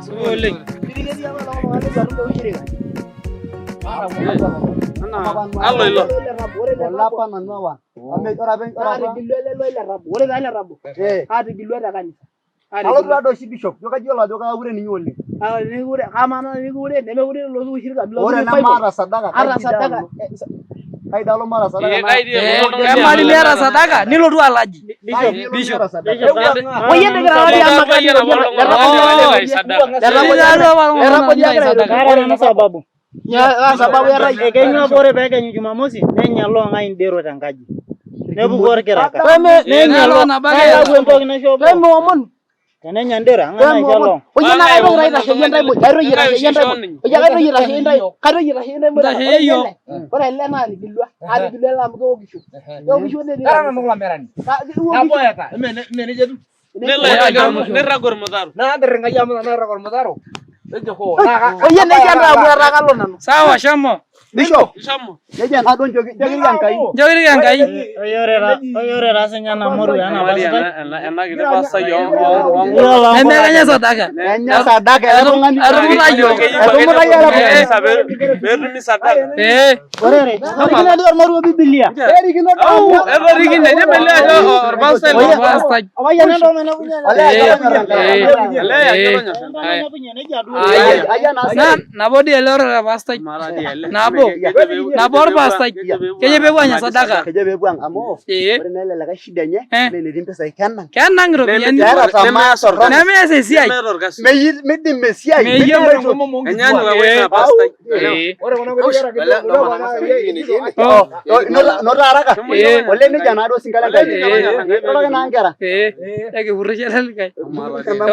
Supa oleng. Alo ilo. Olapa nanu awa. Ore taa ele rabo aatigilua te kanisa. Alotu taa oshi bishop, jo kayiolo ajo kaure ninye oleng. Kamaa naa nikiure nemeure ilotu ushirika Ore nemaata sadaka, ata sadaka kaida alo maata sadaka. Ee, kai dii Eh, elo oltung'ani Emali alo miata sadaka. sadaka nilotu alaji. Bishop. Oye Sadaka Kaata nanu sababu. Sababu erai. Ekenyu apa ore peekenyu Jumamosi nenya loong'ae indero tenkaji. Nepuku orkiraka. Nenya Nalo loo. nabaki. Kelaku entoki naisho boo. Pemeomon. Tenenya ndero ang'ae naisho loong. Oye naa kaitoki aitasheyie ntae moi. Kaitoki aitasheyie ntae moi. Oye kaitoki aitasheyie ntae. Kaitoki aitasheyie ntae moi. Ntasheyie yiok. Ore ele naa atigilua. Atigilua ele amu keokisho. Keokisho netii. Kara nanu kulo amerani. Nabo eeta. Eme nejia etiu. Nelo nirrag ormutaro. Naa ntirring'ai amu tenaa ormutaro. Nejo hoo. Naa Oye nejia ntae amu etaa kalo nanu. Sawa shomo. Bishop, Shomo. nejia naa duo njoki njoki Enkai. Njoki Enkai. Oye ore taa sinye ena morua ena Mali pastai. ena kiti pastai Ore Nemekenya sadaka. Enya sadaka ele tung'ani. Etumuta yiok. Etumuta yiok ele tung'ani. Petumi sadaka. Eh, Ore erikino dii ormoruo Bibilia. Erikino doi. Etorikine nemeli ajo orpastai lo orpastai. Apayian entomononi nepunye. Olee ajo kenyor Enkai. Eh. Olee ajo kenyor Entomononi nepunye nejia duo. Aya. Aya naa Na nabo dii ele ore pastai. Nabo. Nabo orpastai. Kejo peepuo anya sadaka. Kejo peepuo ang' amu Eh, ore naa ele likae shida enye Eh. naa enetii mpisai kenang. kenang iropiyiani. Keeta tamaa torrono. Nemeas esiai. Nemeeta orkasi. Midim esiai. Meyieu. Midim aitoki. Enyaanyuk ake ina pastai. Eh. Ore kuna kuti kera kidogo Oh, noto haraka. Eh. Olee nejia naa duo sinkale Enkai. Eh. Iroroki naa nkera. Eh, ekipurisho ele likae.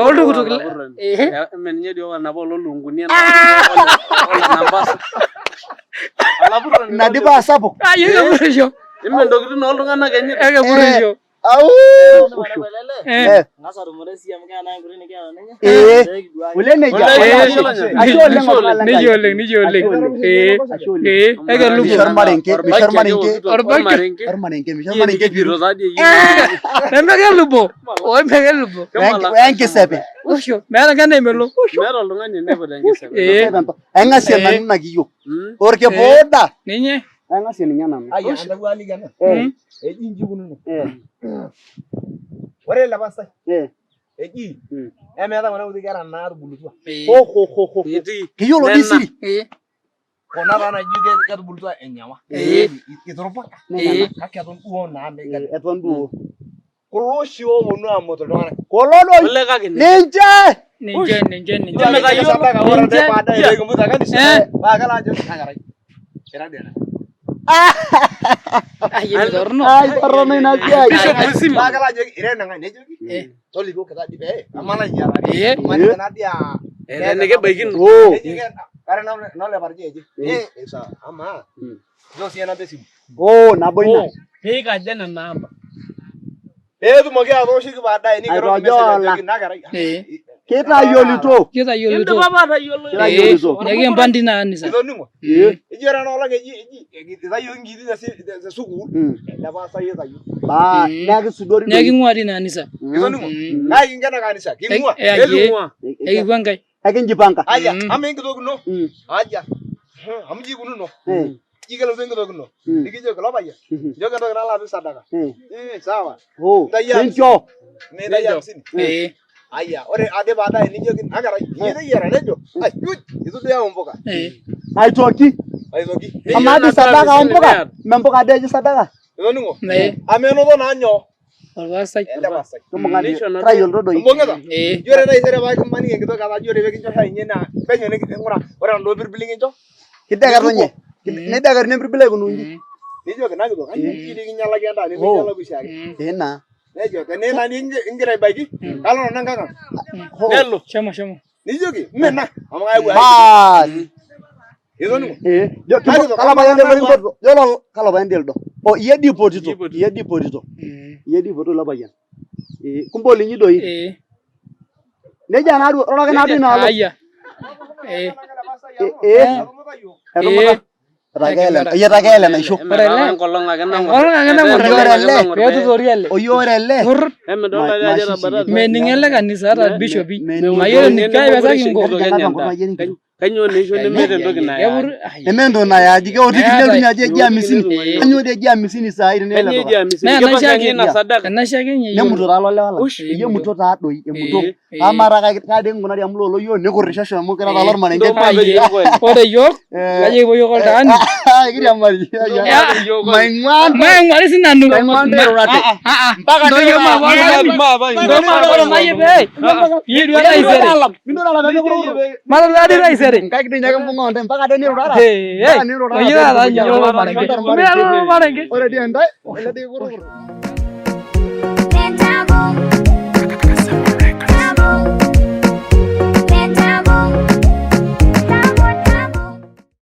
Oltukutuk Eh. Eme ninye dii otanapa ololunkuni Ina dii paa sapuk. Ai, ekipurisho. Ime ntokitin ooltung'anak enye. Ekipurisho. Au. Eh. Eh. Eh. Olee nejia. Olee Olee nejia. ashe. Ashe oleng oltung'ani le Enkai. Nejia oleng, nejia oleng. Eh, Ashe oleng. eh, ekelupo. Misho ormarenke, misho ormarenke. Ormarenke. Ormarenke, misho ormarenke piru. Nemekelubo. Oi, mekelubo. Wenkisepe. Usho, meeta enkae nemelo. Meeta oltung'ani oineput enkisepe. Eh, Aing'asie Eh. nanu ina kiyo. Mm. Orkipuuda. ninye. Aing'asie ninye nanu. Aya, antawuo aliki ena. Eh. Eji inji ikununo. Eh. Ore ele pastai Eh. eji Mm. emeeta kuna kuti kera naatubulutua. Ho ho ho ho. Etii. Kiyiolo dii siri. Eh, Kuna taa naijo ketubulutua enyawa. Eh. Iturupaka. Eh. Kake eton duo naa meigala. Eton duo. Kulo oshi ooponu aamut iltung'anak. Kulo doi. Ole kake ninye. Ninche. ninche, ninche, ninche. Ore Sadaka ore Ninche. doi baadaye peekimut kanisa. Eh. Paa kalo ajoki nakarai. Ira dii ena. Ai, torrono. Ai torrono ina siai. Bishop mzima. Paa kalo ajoki ira enang'ae nejoki. Eh. Tolikioki taa dii pee amaa nainyialaki. Eh. Imaniki naa dii aa Etenekebaikino. Oh. Nejoki kara noleparji eji. Eh, sawa. Amaa. Nchoo siyie namba esimu. Oh, nabo ina. Peikaja nena amba. Peetumoki atooshoki baadaye nigeroki message Aitojola. ajoki nakarai. Eh. Kitayiolito. Kitayiolito. Indipa apa atayiolo. Eh, Kitayiolito. nekimpandi ina kanisa. Itoning'o? Eh. Eji ore ena olong eji eji itayioki nkiitin te sukuul. Mm. Ele paastai oitayio. Baa, Mm. neeku kisudori doi. Neking'ua tina kanisa. Mm. Itoning'o? Mm. Kake kinkena kanisa. King'ua. Eh, aje. Eking'ua. Ekipuo Enkai. Ekinjipanga. Aya, Mm. amaa enkitok ino? Mm. Aja. Amu inji ikununo. Eh. Inji kelotu enkitok ino. Mm. Nikijoki ilo payian. Mhm. Nchooki entoki nalo apik sadaka. Eh. Eh, sawa. Oh. Ntayu hamsini. Nincho. Nintayu hamsini. Eh, Aya, ore ade baadaye nijoki nakarai. Inji teyiara nejo. Ai, yuj, itu duo iyau mpuka. eh. Aitoki. Aitoki. Amaa dii sadaka oo mpuka? Mme mpuka dii eji sadaka. Itoning'o? Eh, Amu enoto naa nyoo? orpastai. Ele pastai. Kimbung'a dii. Nisho nabo. Kitayiolito doi. Imbung'ita? Eh, Ijo ore taisere paa kimaniki enkitok etaa ijo ore pee kincho shai inyi naa penyo niking'ura ore enaduo pirbil nikincho Kideketunye. Mm. Nideketuni empirbil aikununji. mm, nijoki ina kitok kanyoo inji nikinyialaki endaa nimikinyialaki oshiake. mm. Ee naa. Nejo tenaa ina nikingira aibaiki kalo nanu enkang ang. Ho. Nelo. Shomo, shomo. Nijoki mina amu kayau ai. Baas. Itoning'o? Eh. Jo, Kake kalo payian dii likimpotuto? Yiolo kalo payian dii lido? Oh, iyie dii ipotito. Iyie ipotito. Iyie dii ipotito. Mm. Iyie dii ipotito ilo payian. Eh, kumbe olinyi doi. Eh, Nejia naaduo, iroroki naaduo inaalo. aya. Eh. Eh. Etumuta. Etaka ele naisho. Ore ele. Enkolong ake nang'or. Enkolong ake nang'or. Ore ele. Peetutori ele. Oyio ore ele. Turr. Emidol ajo etabatata. Mening ele kanisa ata bishopi. Mening. Mayiolo nikai pesaki nko. Kanyoo neisho nemeeta entoki naya. Nemeeta naya aji keotiki Meeta. nelunye ajo eji amisini. Eh. Kanyoo dii eji amisini saa hii tenele Kanyoo eji duka. amisini? Naa Kepasha enaisho ake- ina sadaka. Enaisho ake enye yiolo. Nemuto taa lolewa lang. Ush. Iyie emuto taa doi emuto. Eh, eh. Amaa taa kaji kinkunari amu lolo yiok nikurrishosho amu kira taa Eh. lormarenke. Ndo mape yiok kweli. Ore yiok, Eh, kajo ekipuo yiok oltaani. kiriamari. Maing'ua Maing'uari sinanu. Maing'ua nirurate. Ah, ah. Mpaka Ndo yiok nirurate. maapa oltaani. Ndo maapa oltaani pee. Iyie duo taisere. Matodua dii taisere. Nkaik dii ninye kimbung'a ontae mpaka ade nirurara. Eh, eh. Mpaka nirurara. Oyiolo taata ninye ormarenke. Meeta ormarenke. Ore dii entae, ele dii kikurukuru.